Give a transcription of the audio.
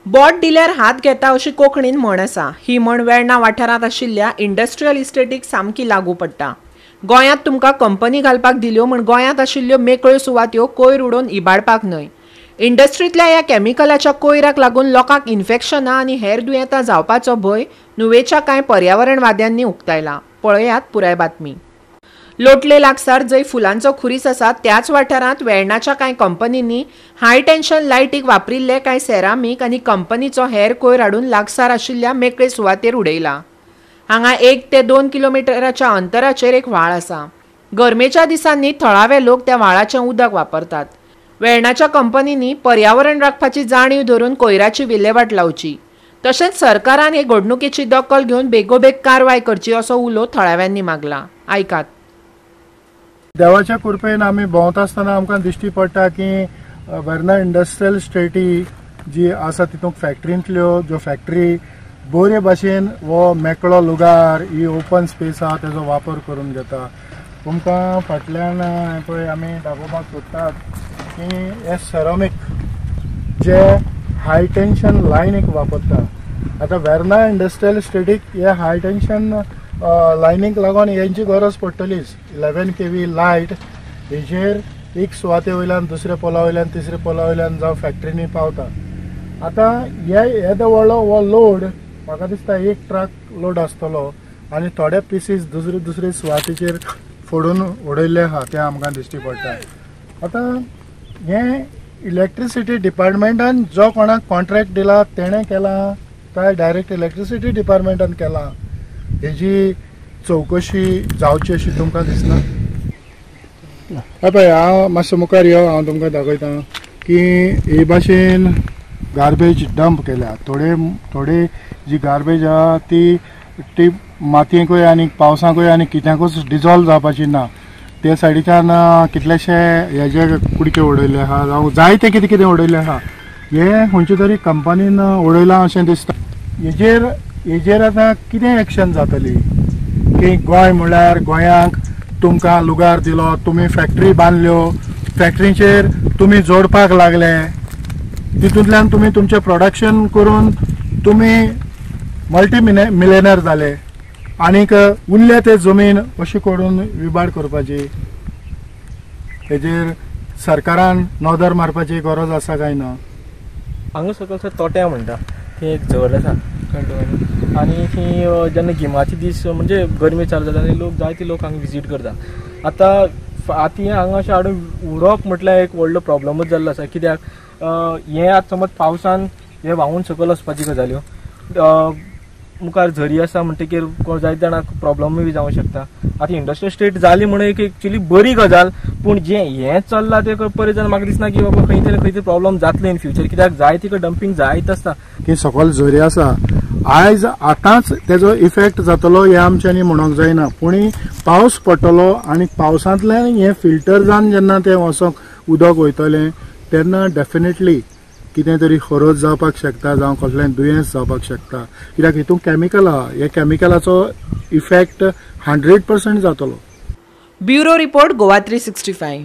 बोट दिल्यार हात घेता अशी कोंकणीन म्हण आसा. ही म्हण वेर्णा वाठारांत आशिल्ल्या इंडस्ट्रियल इस्टेटीक सामकी लागू पडटा. गोंयांत तुमकां कंपनी घालपाक दिल्यो म्हण गोंयांत आशिल्ल्यो मेकळ्यो सुवात्यो कोयर उडोवन इबाडपाक न्हय. इंडस्ट्रींतल्या ह्या केमिकलाच्या कोयराक लागून लोकांक इन्फेक्शनां आनी हेर दुयेंतां जावपाचो भंय नुवेच्या कांय पर्यावरणवाद्यांनी उक्तायला. पळयात पुराय बातमी. लोटले लागसार जंय फुलांचो खुरीस आसा त्याच वाठारांत वेर्णाच्या कांय कंपनींनी हाय टेन्शन लायटीक वापरिल्ले कांय सेरामीक आनी कंपनीचो हेर कोयर हाडून लागसार आशिल्ल्या मेकळे सुवातेर उडयला. हांगा 1 ते 2 किलोमिटराच्या अंतराचेर एक व्हाळ आसा. गरमेच्या दिसांनी थळावे लोक त्या व्हाळाचें उदक वापरतात. वेर्णाच्या कंपनींनी पर्यावरण राखपाची जाणीव धरून कोयराची विल्हेवाट लावची, तशेंच सरकारान हे घडणुकेची दखल घेवन बेगोबेग कारवाय करची असो उलो थळाव्यांनी मागला. आयकात. देवाच्या कृपेन आमी भोंवता आसतना आमकां दिश्टी पडटा की वेर्णा इंडस्ट्रियल इस्टेटी जी आसा तितूंत फॅक्टरींतल्यो ज्यो फॅक्टरी बरे भाशेन हो मेकळो लुगार ही ओपन स्पेस आहा तेजो वापर करून घेता. तुमकां फाटल्यान पळय आमी दाखोवपाक सोदतात की हे सेरामीक जे हाय टेन्शन लायनीक वापरता. आतां वेर्णा इंडस्ट्रियल इस्टेटीक हे हाय टेन्शन लायनीक लागून हेंची गरज पडटलीच. 11 kV light हेजेर एक सुवाते वयल्यान दुसऱ्या पोला वयल्यान तिसऱ्या पोला वयल्यान जावं फॅक्टरींनी पावता. आतां हे येदो व्हडलो हो लोड म्हाका दिसता एक ट्रक लोड आसतलो आनी थोडे पिसीस दुसरे दुसरे सुवातेचेर फोडून उडयल्ले आहा ते आमकां दिश्टी पडटा. आतां हें इलेक्ट्रिसिटी डिपार्टमेंटान जो कोणाक कॉन्ट्रॅक्ट दिला तेणें केलां काय डायरेक्ट इलेक्ट्रिसिटी डिपार्टमेंटान केलां हेजी चवकशी जावची अशी तुमकां दिसना? हय पळय हांव मातसो मुखार यो, हांव तुमकां दाखयता की हे भाशेन गार्बेज डंप केल्या. थोडे थोडे जी गार्बेज आहा ती ती मातयेकूय आनी पावसाकूय आनी कित्याकूच डिजॉल्व जावपाची ना. ते सायडीच्यान कितलेशे हेजे कुडके उडयल्ले आहा जावं जायते कितें कितें उडयल्ले आहा. हे खंयचे तरी कंपनीन उडयलां अशें दिसता. हेजेर हेजेर आतां कितें एक्शन जातली की गोंय म्हणल्यार गोंयांक तुमकां लुगार दिलो, तुमी फॅक्टरी बांदल्यो, फॅक्टरीचेर तुमी जोडपाक लागले, तितूंतल्यान तुमी तुमचें प्रोडक्शन करून तुमी मल्टी मिलेनर जाले आनीक उरल्या ते जमीन अशी करून विबाड करपाची. हेजेर सरकारान नदर मारपाची गरज आसा काय ना? हांगा सकयल सर तोट्या म्हणटा थंय एक झर आसा कळ्ळें. आनी थंय जेन्ना गिमाचे दीस म्हणजे गरमी चालू जाता आनी लोक जायते लोक हांगा विजीट करता. आतां आतां हें हांगा अशें हाडून उडोवप म्हटल्यार एक व्हडलो प्रॉब्लमूच जाल्लो आसा. कित्याक हें आतां समज पावसान हें व्हांवून सकयल वचपाची गजाल्यो, मुखार झरी आसा म्हणटकीर जायते जाणांक प्रॉब्लमूय बी जावंक शकता. आतां इंडस्ट्रियल इस्टेट जाली म्हणून एक एक्चुली बरी गजाल, पूण जें हें चल्लां तें पळयत जाल्यार म्हाका दिसना की बाबा खंय तरी खंय तरी प्रॉब्लम जातले इन फ्युचर. कित्याक जाय तिका डंपींग जायत आसता. की सकयल झरी आसा आयज आतांच तेजो इफेक्ट जातलो हें आमच्यांनी म्हणूंक जायना, पूण पावस पडटलो आनी पावसांतल्यान हें फिल्टर जावन जेन्ना तें वचोंक उदक वयतलें तेन्ना डेफिनेटली कितें तरी खरोज जावपाक शकता जावं कसलें दुयेंस जावपाक शकता. कित्याक हितून केमिकल आहा, ह्या केमिकलाचो इफेक्ट 100% जातलो. Bureau report, Goa 365.